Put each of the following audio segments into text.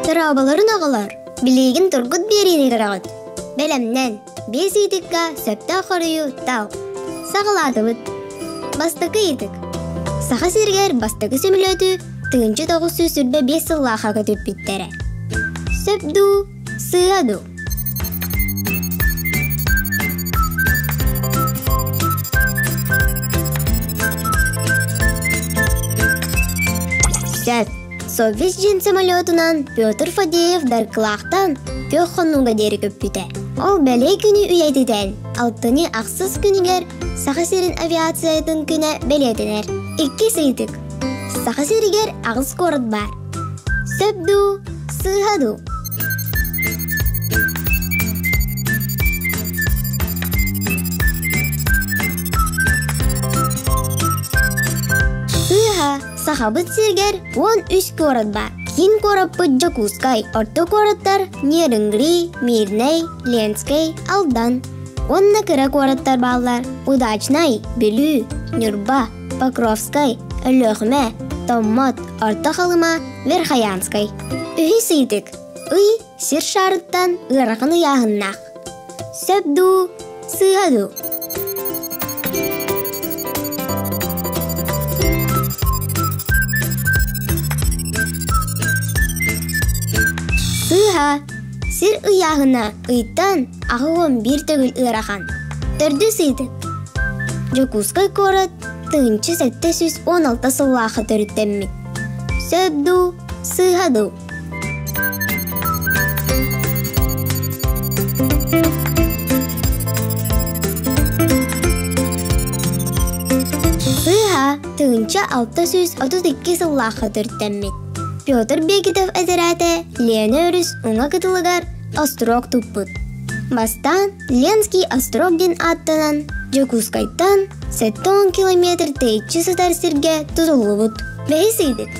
Дорооболорун оҕолор, билигин тургут биэриини көрөҕүт. Бэлэмнэн, биэс ыйытыкка сөптөөх хоруйу тал. Саҕалаатыбыт. Бастакы ыйытык. Саха сиригэр бастакы сөмөлүөтү 1925 сыллаахха көтүппүттэрэ. Сөп дуу, сыыһа дуу? Сөп. Совет дьиэн самолетунан Петр Фадеев Даркылаахтан Күөх Хонууга диэри көппүтэ. Ол бэлиэ күнү үйэтитэн, алтынньы ахсыс күнүгэр Саха сирин авиациятын күнэ бэлиэтэнэр. Иккис ыйытык. Саха сиригэр аҕыс куорат баар. Сөп дуу, сыыһа дуу? Сыыһа, Сахабыт сиригэр 13 куорат баар. Киин куораппыт Дьокуускай, орто куораттар Нерюнгри, Мирнэй, Ленскэй, Алдан. Уонна кыра куораттар бааллар Удачнай, Бүлүү, Ньурба, Покровскай, Өлүөхүмэ, Томмот, Орто Халыма, Верхоянскай. Үһүс ыйытык. Ый сир шаарыттан ыарахан ыйааһыннаах. Сөп дуу, сыыһа дуу? Сыыһа. Сир ыйааһына ыйтан 81 төгүл ыарахан. Төрдүс ыйытык. Дьокуускай куорат 1716 сыллаахха төрүттэммит. Сөп дуу, сыыһа дуу? Сыыһа 1632 сыллаахха төрүттэммит. Петр Бекетов этэрээтэ Лена өрүс уҥа кытылыгар острог туппут. Бастаан Ленский острог диэн ааттанан Дьокуускайтан 70 километр тэйиччи сытар сиргэ тутуллубут. Бэһис ыйдык.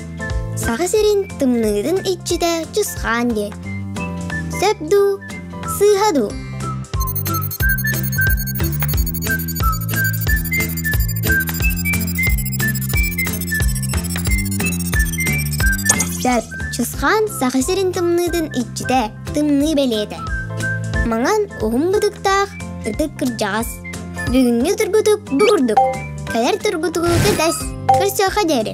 Саха сирин тымныытын иччитэ Чысхаан диэн. Сөп дуу, сыыһа дуу? Сөп. Чысхаан Саха сирин тымныытын иччитэ, тымныы бэлиэтэ. Маҥан уһун бытыктаах ытык кырдьаҕас. Бүгүҥҥү тургутук бу курдук. Кэлэр тургутугу кэтэс. Көрсүөххэ диэри.